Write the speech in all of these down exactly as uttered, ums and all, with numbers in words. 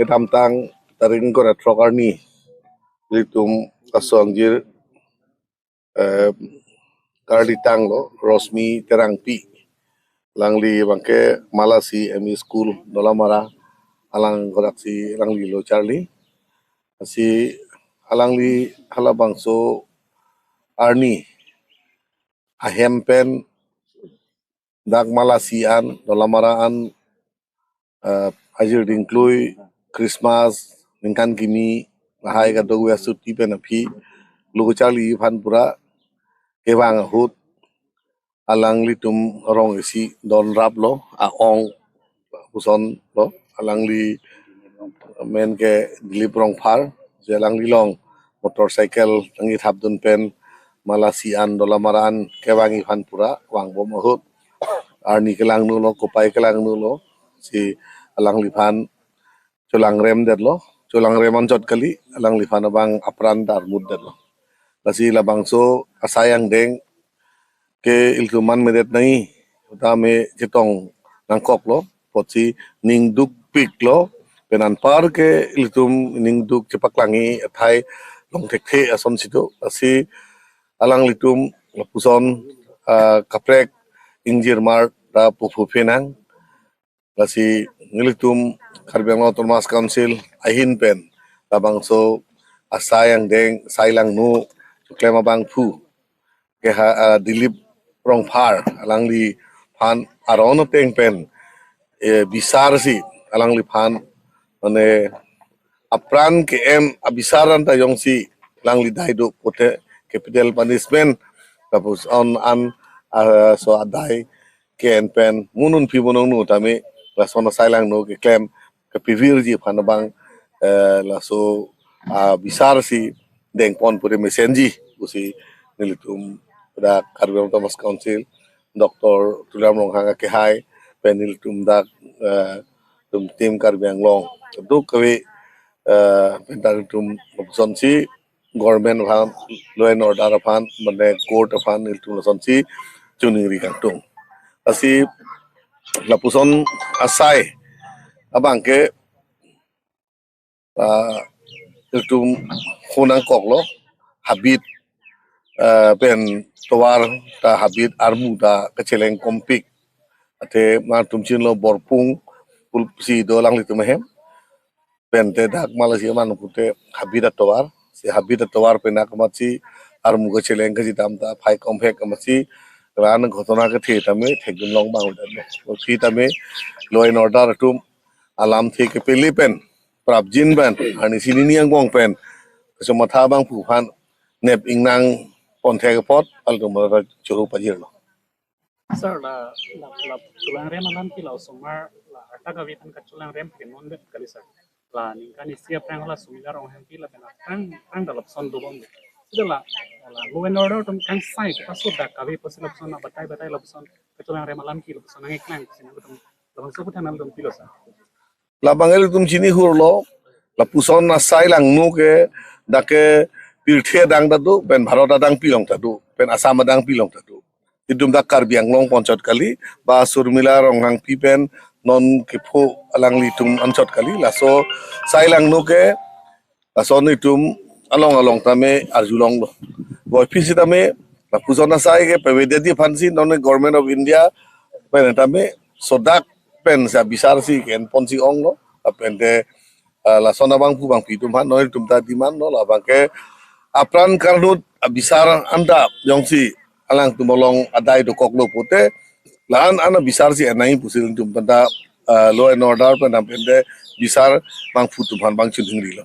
kedamtang tarik ingkoi ra throk arni ilitum asongjir eh, karlitang lo Rosmi Terangpi. Alangli abangke Malasi M E School Dolamara, alang kodaksi alangli lo charli. Lasi alangli halabangso arni ahem pen dak Malasi an, Dolamara an, eh, ajir dingklui Christmas ningkan kimi lahai kadokave asuti pen aphi lo charli aphan pura kevang ahut alanglitum rong isi don raplo, a-ong puson lo, alangli men ke Dilip Rongphar, je alangli along motorcycle nangkethap dun pen Malasi an Dolamara an kevangji aphan pura vangbom ahut arni kelangno lo, kopai kelangno lo, si alangliphan cholangrem detlo, cholangrem anchot kali, alangliphan abang apran ta armut detlo. Lasi labangso asai angdeng ke ilitum manmedet nangji, tame chetong nangkoklo, apotsi ning dukpiklo, pen anpar ke ilitum ning duk chepaklangji athai long thekthe ason si do. Lasi alanglitum lapuson, ah, kaprek ingjirmar ta puphu phenang. Lasi nelitum Karbi Anglong Autonomous Council ahin pen labangso asai angdeng, sai langno choklem abangphu ke ha, ah, Dilip Rongphar alangliphan aron ateng pen, eh, bisar si alangliphan mane apran ke-en abisar anta jongsi alangli dai do pute capital punishment, lapuson an, ah, so adai ke-en pen mo non phi mo non nu tame lason asai langno keklem kepivirji aphan abang, eh, laso, ah, bisar si dengpon pute mesenji pusi nelitum dak Karbi Anglong Autonomous Council Doctor Tuliram Ronghang akehai pen nelitum dak, eh, tum tim Karbi Anglong duk kave, eh, pen ta nelitum lapuson si government aphan, law and order aphan, mane court aphan nelitum lason si choningri kangtung. Lasi lapuson asai abangke, ah, nelitum ho nangkoklo, habit, ah, pen tovar ta habit armu ta kacheleng kompik. Athe nangtum chinilo Borpung pulsi do alanglitum ahem. Pen te dak Malasi aman pute habit atovar. Si habit atovar pen akamatsi armu kacheleng kachedam ta phai komhek amatsi ran ghotona kethe tame thekdun long bang udan lo. Phi tame law and order atum alamthe kepele pen prapjin pen arnisi nini angbong pen kachomatha abangphu aphan nep ingnang pon thek apot altum ta choro pajirlo. Sir, la, la, la cholangrem alam ke la osomar la arta kave aphan kacholangrem ke non det kali, sir. La ningkan isi aphrang la Sumila Ronghangpi lapen aphrang aphrang ta lapuson dobom det. Sita la, la law and order atum kangsai kepaso dak kave pusi lapuson batai batai lapuson kacholangrem alam ke lapuson nangkeklang si nangtum labangso aphuthak nangtum pilo, sir. Labang ilitum chinihurlo, lapuson asai langno ke dak ke pirthe adang ta do, pen Bharat adang pilong ta do, pen Assam adang pilong ta do. Itum dak Karbi Anglong pu anchot kali, ba Surmila Ronghangpi pen non kepho alanglitum anchot kali, laso sai langno ke lason itum along along tame arjulonglo. Boy phi sitame lapuson asai ke pavedetji aphansi non Government of India pen tame sodak pen sa bisar si ke-en ponsi onglo. Lapen te, ah, lason abangphu abangpi atum aphan non itum ta demand lo, labang ke apran karnut abisar anta jongsi alangtum along adai dokoklo pute la-an an abisar si enai pusi itum ta, ah, law and order pen pen te bisar abangphu atum aphan abang choningri lo.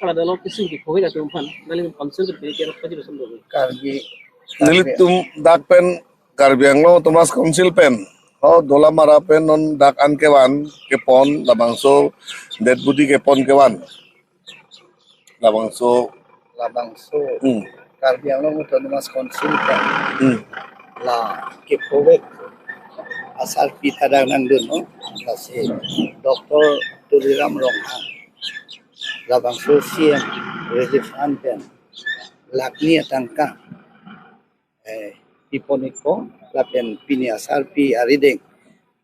Ala dalo kising ki covid atum aphan, nangli council ke pini kira pajir sum dogi. Karbi. Nelitum dak pen Karbi Anglong Autonomous Council pen, ho Dolamara pen non dak an kevan kepon labangso dead body kepon kevan. Labangso. Labangso. Hmm. Karbi Anglong Autonomous Council pen. Hmm. La ke covid asarpi ta dak nangdun, no? Lasi Doctor Tuliram Ronghang labangso C M Relief Fund pen lakh ni atangka, eh, pipon ikpo, lapen pini asarpi arideng,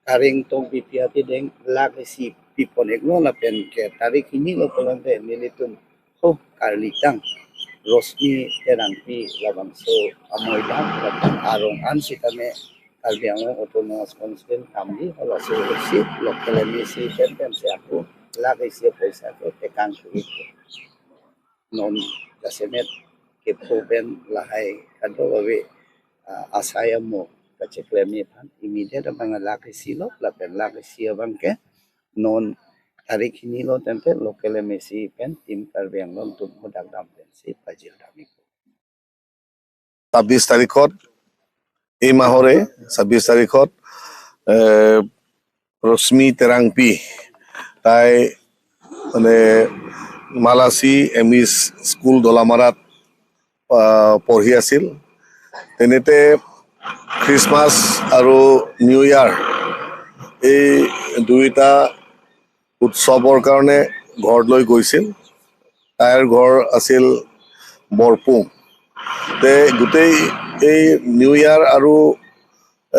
Kareng Tokbipi atideng lakh isi pipon iklo lapen ke tarik hini lo pulote nelitum ho karlitang Rosmi Terangpi labangso amoidam lapen arong an sitame Karbi Anglong Autonomous Council kamji halaso isi local M A C pen pensi ako lakh isi poisa ke tekang kuri. Non jasemet kepho pen lahai kadokave, ah, asai amo kacheklem aphan immediate abang lakh isi lo lapen lakh isi abang ke non tarik hini lo tangte local M A C pen Team Karbi Anglong atum hadak dam pensi pajir dam ikpo. ছাব্বিশ তাৰিখত, এই মাহৰে ছাব্বিশ তাৰিখত, এ, ৰশ্মি তেৰাংপী, তাই মানে মালাচি M E school দলামাৰাত, আহ, পঢ়ি আছিল। তেনেতে খ্ৰীষ্টমাছ আৰু নিউ ইয়াৰ, এই দুয়োটা উৎসৱৰ কাৰণে ঘৰলৈ গৈছিল। তাইৰ ঘৰ আছিল বৰপুং। তে গোটেই এই নিউ ইয়াৰ আৰু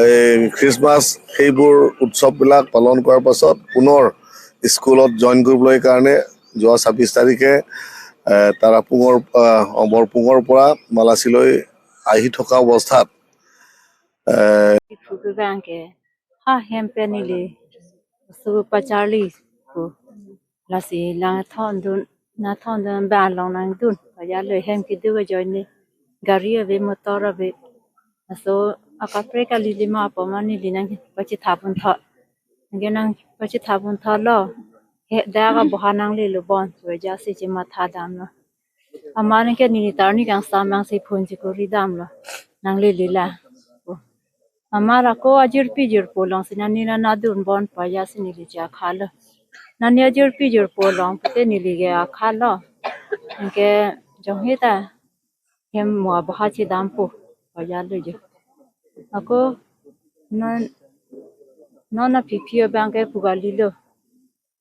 এই খ্ৰীষ্টমাছ, সেইবোৰ উৎসৱবিলাক পালন কৰাৰ পাছত পুনৰ স্কুলত জইন কৰিবলৈ কাৰণে যোৱা ছাব্বিশ তাৰিখে, এ, তাৰাপুঙৰ, আহ, বৰপুঙৰ পৰা মালাচীলৈ আহি থকা অৱস্থাত, এ, Ipu ke bang ke ha hem pen neli su pacharli ko. Lasi lang thondun, na thondun ba long nangdun. Pajalo hem kedo ke join ni gari ave, motor ave. Laso akaprek kali lima apot ma neli nangpachethap un tho. Anke nangpachethap un tho lo. He dak aboha nanglelo bon. Pajasi chematha damlo. Amat anke neli tarni kangsam nangsi phone chekori damlo. Nanglele la. Amat ako ajirpi jirpo alongsi nani nangdun bon pajasi neli che akhalo. Nani ajirpi jirpo along pute neli ke akhalo. Anke jonghe ta hem mo aboha chedampo pajalo je. Ako non, non aphi phi abang ke pu kalilo.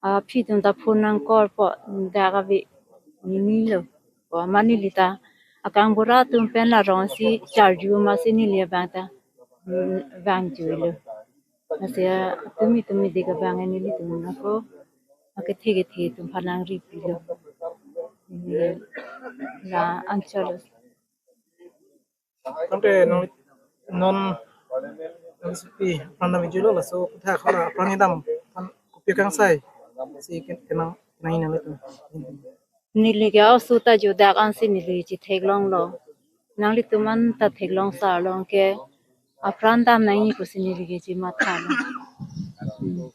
Aphi atum ta phone nangkorpo, dak ave, nini lo. Ko amat neli ta akang bura atum pen la rongsi charju masi neli abang ta, mm, vangjuilo. Lasi tumi tumi dik abang nelitum ako akethe kethe atum aphan nangripilo. Neli la anchot lo. Tangte non, non nangsupi apran dam-ijilo, laso kotha khara apran dam aphan kopi kangsai si ken-, kenang, kenang nanglitum. Neli ke aosu ta judak ansi neli chetheklonglo. Nanglitum an ta theklong sa long ke apran dam nangji pusi neli ke chematha lo. Hmm.